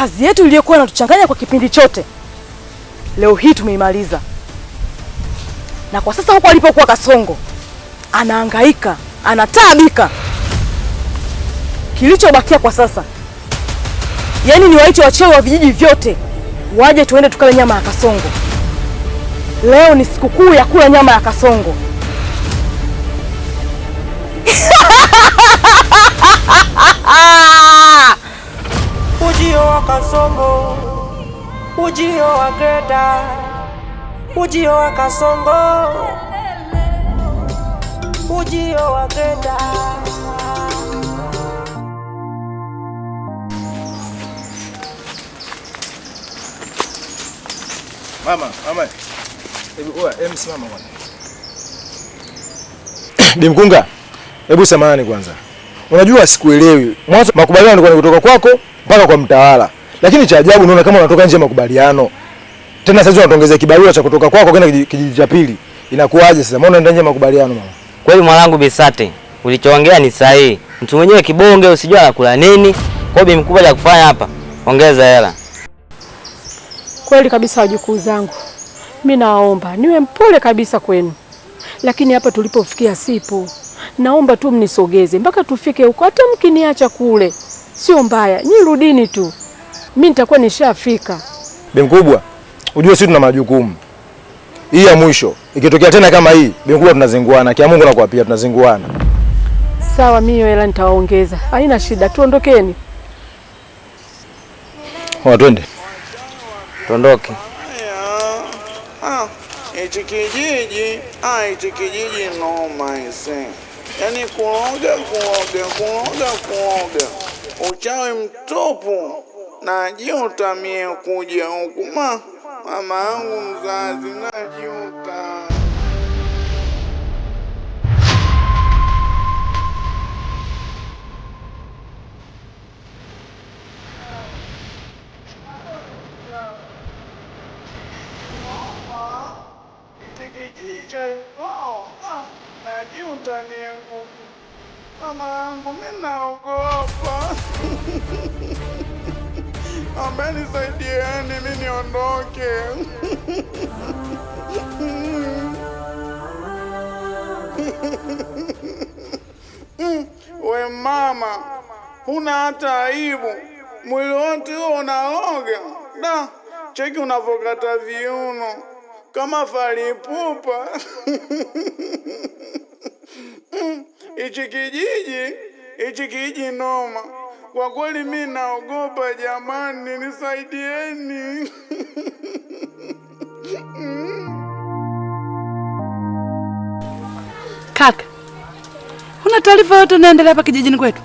Kazi yetu iliyokuwa inatuchanganya kwa kipindi chote leo hii tumeimaliza, na kwa sasa huko alipokuwa Kasongo anahangaika, anataabika. Kilichobakia kwa sasa yaani ni waite wachawi wa vijiji vyote waje tuende tukale nyama ya Kasongo. Leo ni sikukuu ya kula nyama ya Kasongo. Ujio wa Kasongo, ujio wa Greta, ujio wa Kasongo, ujio wa Greta. Mama, mama. Hebu oya, hebu simama bwana. Bimkunga, hebu samahani kwanza. Unajua sikuelewi. Mwanzo makubaliano yalikuwa ni kutoka kwako mpaka kwa mtawala. Lakini cha ajabu unaona kama unatoka nje ya makubaliano. Tena sasa unatuongezea kibarua cha kutoka kwako kwenda kijiji cha pili. Inakuwaje sasa? Mbona unaenda nje ya makubaliano mama? Kweli mwanangu Bisate, ulichoongea ni sahihi. Mtu mwenyewe kibonge usijua anakula nini. Kwa hiyo mkubwa la kufanya hapa, ongeza hela. Kweli kabisa wajukuu zangu, mi naomba niwe mpole kabisa kwenu, lakini hapa tulipofikia sipo. Naomba tu mnisogeze mpaka tufike huko. Hata mkiniacha kule sio mbaya, nyi rudini tu, mi nitakuwa nishafika. Bi mkubwa, unajua sisi tuna majukumu. Hii ya mwisho ikitokea tena kama hii, bi mkubwa, tunazinguana. Kia Mungu nakuapia tunazinguana. Sawa, mimi hela nitawaongeza, haina shida. Tuondokeni. Wa twende. Tuondoke. Hichi kijiji, hichi kijiji noma ise. Yaani kuloga kuloga kuloga kuloga, uchawi mtupu. Najuta mie kuja huku, mama yangu mzazi, najuta. Najuta mie kuja. Mama yangu, mimi naogopa. Ambe nisaidieni mimi niondoke. We mama, huna hata aibu, mwili wote huo unaoga. Da, cheki unavokata viuno kama falipupa. Hichi kijiji noma kwa kweli, mi naogopa jamani, nisaidieni. Kaka, huna taarifa yoyote inaendelea hapa kijijini kwetu?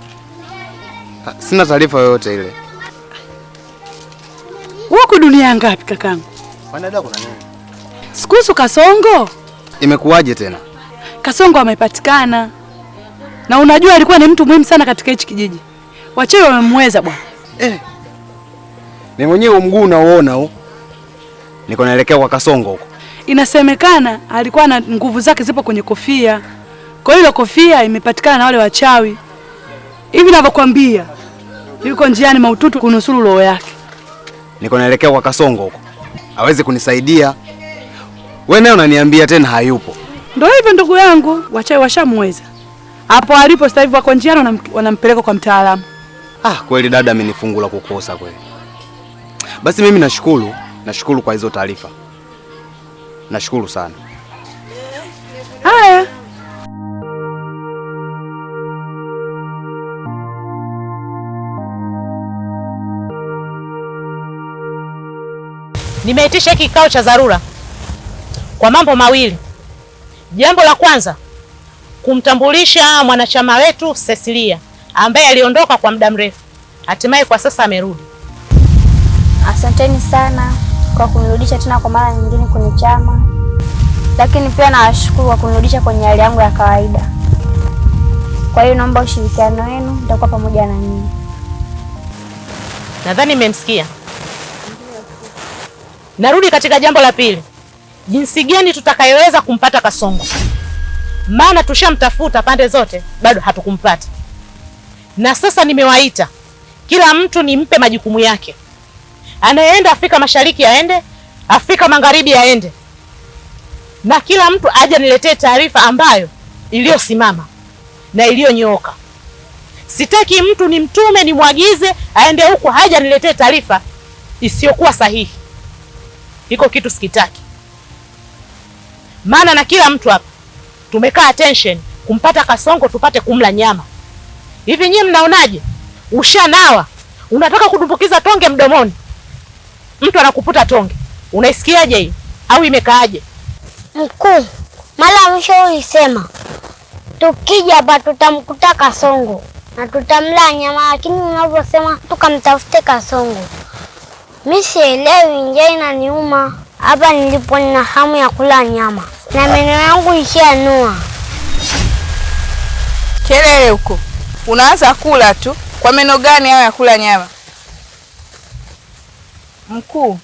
Sina taarifa yoyote ile. Huku dunia ngapi kakangu? Wanadada kuna nini? Sikuhusu Kasongo. Imekuwaje tena? Kasongo amepatikana. Na unajua alikuwa ni mtu muhimu sana katika hichi kijiji. Wachawi wamemweza bwana. Mimi mwenyewe mguu unauona huu. Niko naelekea kwa Kasongo huko. Inasemekana alikuwa na nguvu zake zipo kwenye kofia. Kwa hiyo ile kofia imepatikana na wale wachawi. Hivi ninavyokuambia, yuko njiani maututu kunusuru roho yake. Niko naelekea kwa Kasongo huko. Hawezi kunisaidia. Wewe naye unaniambia tena hayupo. Ndio hivyo ndugu yangu, wachawi washamweza. Hapo alipo sasa hivi wako njiani wanampeleka kwa mtaalamu. Kweli dada amenifungula kukosa kweli. Basi mimi nashukuru, nashukuru kwa hizo taarifa. Nashukuru sana. Haya. Nimeitisha hiki kikao cha dharura kwa mambo mawili. Jambo la kwanza, kumtambulisha mwanachama wetu Cecilia ambaye aliondoka kwa muda mrefu. Hatimaye kwa sasa amerudi. Asanteni sana kwa kunirudisha tena kwa mara nyingine kwenye chama. Lakini pia nawashukuru kwa kunirudisha kwenye hali yangu ya kawaida. Kwa hiyo naomba ushirikiano wenu, nitakuwa pamoja na nyinyi. Nadhani mmemsikia. Narudi katika jambo la pili. Jinsi gani tutakayoweza kumpata Kasongo? Maana tushamtafuta pande zote, bado hatukumpata. Na sasa nimewaita kila mtu nimpe majukumu yake. Anayeenda Afrika Mashariki aende, Afrika Magharibi aende, na kila mtu aje niletee taarifa ambayo iliyosimama na iliyonyooka. Sitaki mtu ni mtume nimwagize aende huku haja niletee taarifa isiyokuwa sahihi. Iko kitu sikitaki. Maana na kila mtu hapa tumekaa attention kumpata Kasongo tupate kumla nyama. Hivi nyinyi mnaonaje? Ushanawa, unataka kudumbukiza tonge mdomoni, mtu anakuputa tonge, unaisikiaje hii? Au imekaaje? Mkuu, mara mwisho ulisema tukija hapa tutamkuta Kasongo na tutamla nyama, lakini unavyosema tukamtafute Kasongo, mimi sielewi. Njaa inaniuma hapa nilipo, nina hamu ya kula nyama na meno yangu ishanua. Kelele huko, unaanza kula tu kwa meno gani hayo ya kula nyama? Mkuu,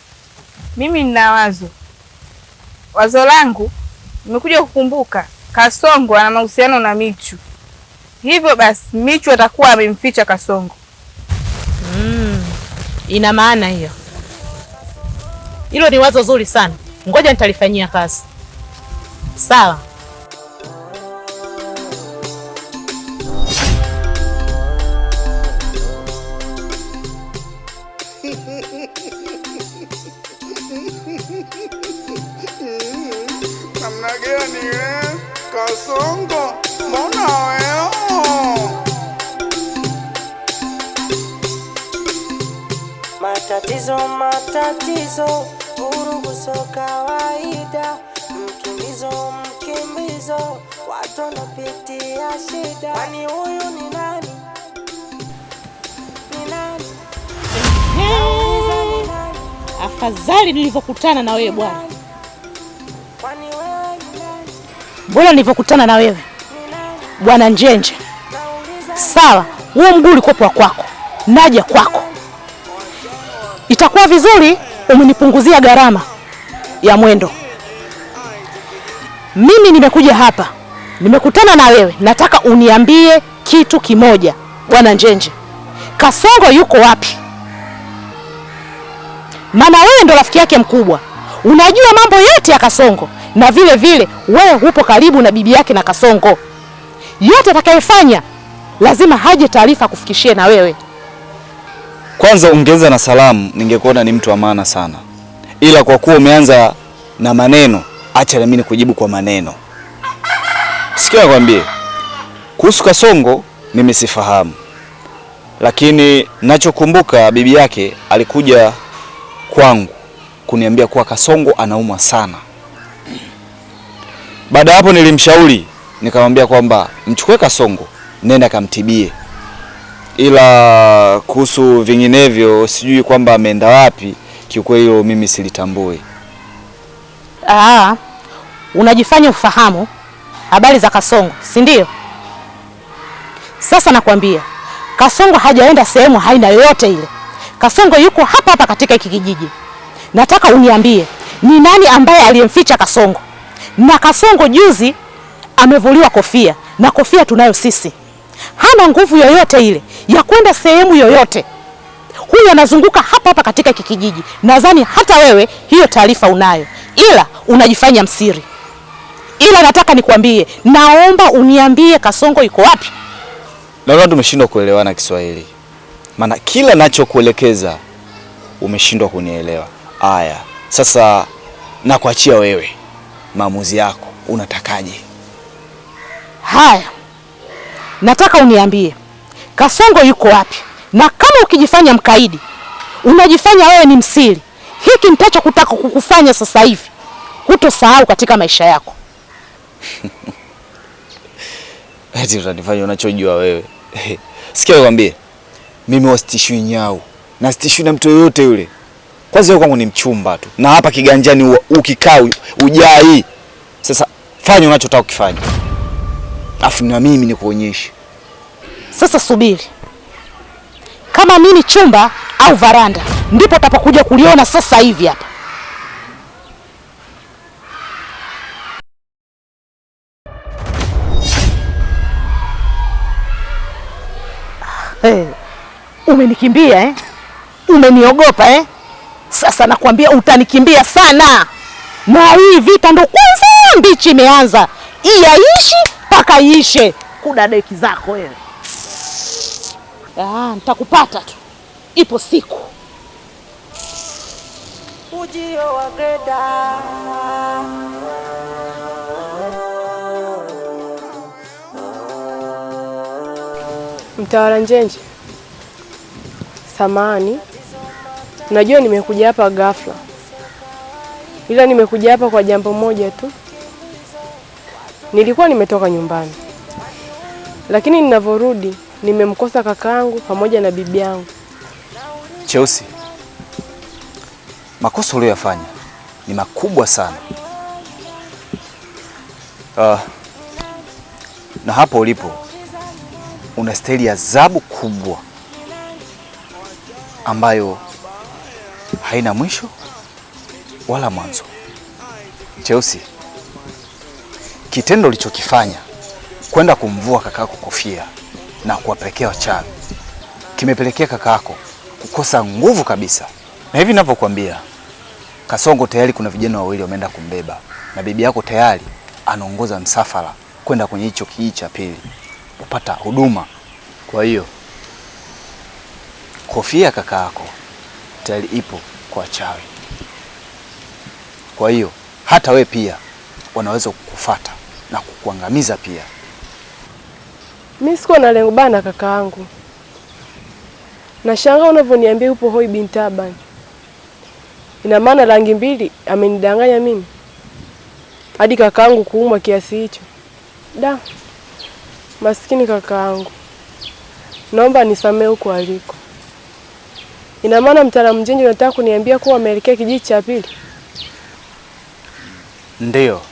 mimi nina wazo. Wazo langu nimekuja kukumbuka Kasongo ana mahusiano na Michu, hivyo basi Michu atakuwa amemficha Kasongo. Ina maana hiyo. Hilo ni wazo zuri sana, ngoja nitalifanyia kazi. Sawa. Namna gani Kasongo, mbona wewe? Matatizo, matatizo, vurugu sio kawaida, mkimbizo, mkimbizo, watu wanapitia shida. Kwani huyu ni nani? Ni nani? Afadhali nilivyokutana na wewe bwana. Mbona nilivyokutana na wewe bwana Njenje? Sawa, huo mguu ulikuwa kwako, naja kwako. Itakuwa vizuri umenipunguzia gharama ya mwendo. Mimi nimekuja hapa, nimekutana na wewe, nataka uniambie kitu kimoja bwana Njenje. Kasongo yuko wapi? Maana wewe ndo rafiki yake mkubwa, unajua mambo yote ya Kasongo, na vile vile wewe upo karibu na bibi yake na Kasongo. Yote atakayofanya lazima haje taarifa kufikishie na wewe. Kwanza ungeza na salamu, ningekuona ni mtu wa maana sana, ila kwa kuwa umeanza na maneno, acha na mimi nikujibu kwa maneno. Sikia nikwambie, kuhusu Kasongo mimi sifahamu, lakini nachokumbuka bibi yake alikuja kwangu kuniambia kuwa Kasongo anaumwa sana. Baada hapo nilimshauri, nikamwambia kwamba mchukue Kasongo nenda kamtibie, ila kuhusu vinginevyo sijui kwamba ameenda wapi, kiukweli hilo mimi silitambui. Unajifanya ufahamu habari za Kasongo, si ndio? Sasa nakwambia Kasongo hajaenda sehemu haina yoyote ile. Kasongo yuko hapa hapa katika hiki kijiji. Nataka uniambie ni nani ambaye aliyemficha Kasongo? Na Kasongo juzi amevuliwa kofia, na kofia tunayo sisi. Hana nguvu yoyote ile ya kwenda sehemu yoyote. Huyu anazunguka hapa hapa katika hiki kijiji. Nadhani hata wewe hiyo taarifa unayo, ila unajifanya msiri. Ila nataka nikwambie, naomba uniambie Kasongo yuko wapi? Naona tumeshindwa kuelewana Kiswahili, maana kila nachokuelekeza umeshindwa kunielewa. Aya, sasa nakuachia wewe maamuzi yako, unatakaje? Haya, nataka uniambie Kasongo yuko wapi? Na kama ukijifanya mkaidi, unajifanya wewe ni msiri, hiki nitachokutaka kukufanya sasa hivi hutosahau katika maisha yako. Eti utanifanya unachojua wewe. Sikia nikwambie, mimi wasitishwi nyau na sitishwi na mtu yoyote yule. Kwanza wewe kwangu ni mchumba tu, na hapa kiganjani ukikaa ujai. Sasa fanya unachotaka kufanya, afu na mimi nikuonyeshe. Sasa subiri, kama mimi chumba au varanda ndipo utapokuja kuliona sasa hivi hapa. Hey, umenikimbia eh? Umeniogopa eh? Sasa nakwambia utanikimbia sana. Na hii vita ndo kwanza mbichi imeanza. Hii haishi mpaka iishe. Kuda deki zako wewe. Ah, nitakupata tu. Ipo siku. Ujio wa greda. Mtawala Njenje, samahani, najua nimekuja hapa ghafla, ila nimekuja hapa kwa jambo moja tu. Nilikuwa nimetoka nyumbani, lakini ninavyorudi nimemkosa kakaangu pamoja na bibi yangu. Cheusi, makosa uliyofanya ni makubwa sana. Na hapo ulipo unastahili adhabu kubwa ambayo haina mwisho wala mwanzo. Cheusi, kitendo ulichokifanya kwenda kumvua kakako kofia na kuwapelekea wachawi kimepelekea kakako kukosa nguvu kabisa. Na hivi ninavyokuambia, Kasongo tayari kuna vijana wawili wameenda kumbeba, na bibi yako tayari anaongoza msafara kwenda kwenye hicho kijiji cha pili kupata huduma. Kwa hiyo kofia kaka yako tayari ipo kwa wachawi. Kwa hiyo hata we pia wanaweza kukufuata na kukuangamiza pia. Mimi sikuwa na lengo bana kaka yangu. Nashangaa unavyoniambia upo hoi bintaban. Ina maana rangi mbili amenidanganya mimi. Hadi kakaangu kuumwa kiasi hicho. Da. Maskini kakaangu. Naomba nisamee huko aliko. Ina maana mtaalamu Njenje unataka kuniambia kuwa ameelekea kijiji cha pili? Ndio.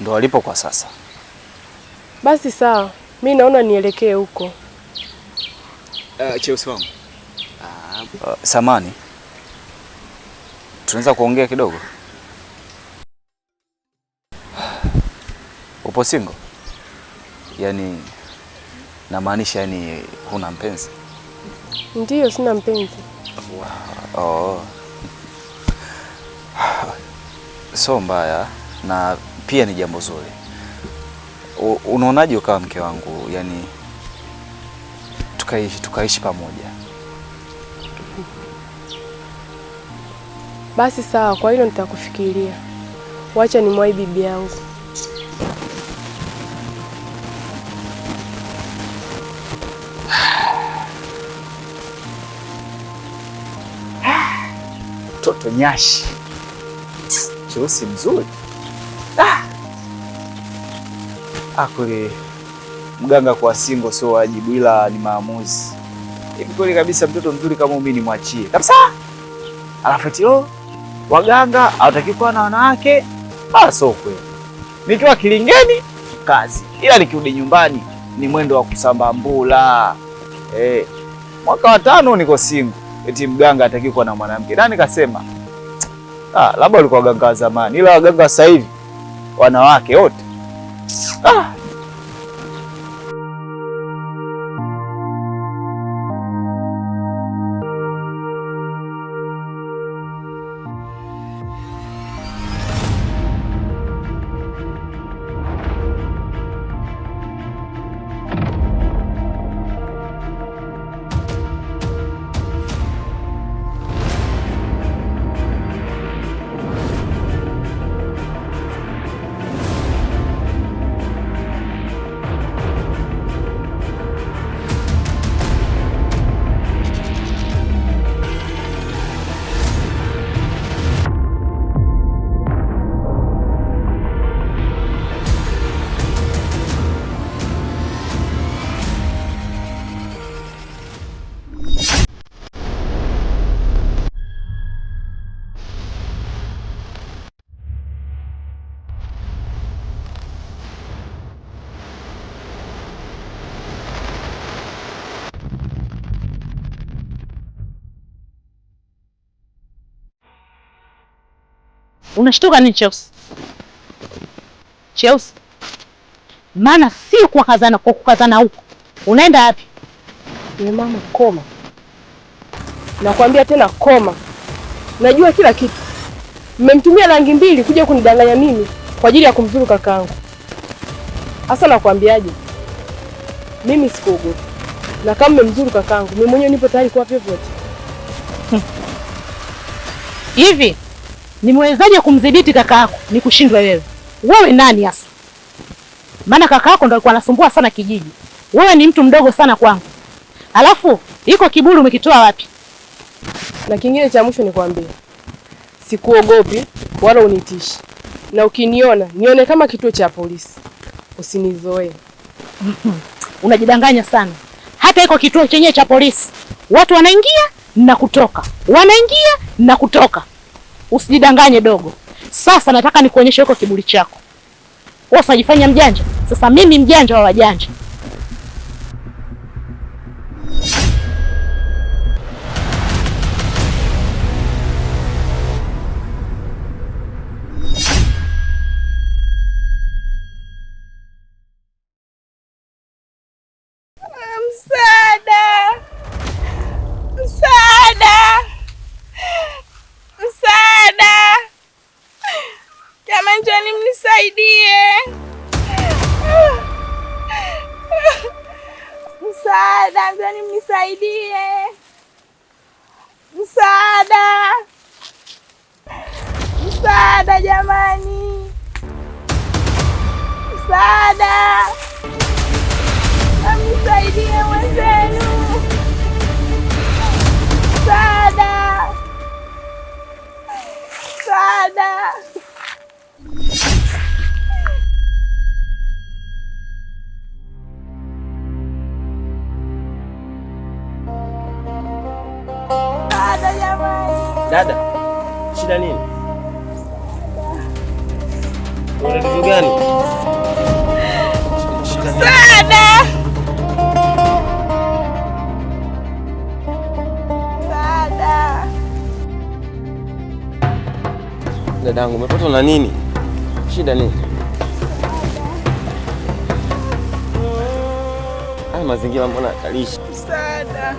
Ndio alipo kwa sasa. Basi sawa, mimi naona nielekee huko. Cheusi wangu. Samani. Tunaweza kuongea kidogo? Upo single? Yaani namaanisha yani huna mpenzi? Ndiyo, sina mpenzi. Wow. Oh. So mbaya na pia ni jambo zuri. Unaonaje ukawa mke wangu? Yaani tukaishi pamoja. Basi sawa, kwa hilo nitakufikiria. Wacha nimwai bibi yangu. Toto nyashi. Cheusi mzuri. Kweli mganga kwa singo sio wajibu ila ni maamuzi. Hivi kweli kabisa mtoto mzuri kama mimi nimwachie. Kabisa. Alafu eti waganga hawataki kuwa na wanawake. Sio kweli. Nikiwa kilingeni kazi. Ila nikirudi nyumbani ni mwendo wa kusamba mbula. Mwaka wa 5 niko single. Eti mganga hataki kuwa na mwanamke. Na nikasema labda walikuwa waganga wa zamani, ila waganga sasa hivi wanawake wote. Unashtuka nini Cheusi? Cheusi. Maana si kwa kazana kwa kukazana huko. Unaenda wapi? Ni mama koma. Nakwambia tena koma. Najua kila kitu. Mmemtumia rangi mbili kuja kunidanganya mimi kwa ajili ya kumdhuru kakaangu. Hasa nakwambiaje? Mimi sikuogopa. Na kama mmemdhuru kakaangu, mimi mwenyewe nipo tayari kwa vyovyote. Hivi nimewezaje kumdhibiti kakaako nikushindwe wewe? Wewe nani hasa? Maana kakaako ndo alikuwa anasumbua sana kijiji. Wewe ni mtu mdogo sana kwangu. Alafu iko kiburi umekitoa wapi? Na kingine cha mwisho nikwambie, sikuogopi wala unitishi. Na ukiniona nione kama kituo cha polisi. Usinizoee. Unajidanganya sana. Hata iko kituo chenyewe cha polisi, watu wanaingia na kutoka, wanaingia na kutoka. Usijidanganye dogo. Sasa nataka nikuonyeshe huko kiburi chako. Wewe unajifanya mjanja. Sasa mimi mjanja wa wajanja. Msaada! Msaada! Msaada! Jamani, njoni mnisaidie. Msaada, njoni mnisaidie. Msaada! Msaada jamani. Msaada! Msaidie mwenzenu. Msaada! Msaada! Msaada jamani. Dada, shida nini? Una tatizo gani? Msaada! Msaada! Dadangu, umepatwa na nini? Shida nini? Haya mazingira mbona hatarishi? Msaada!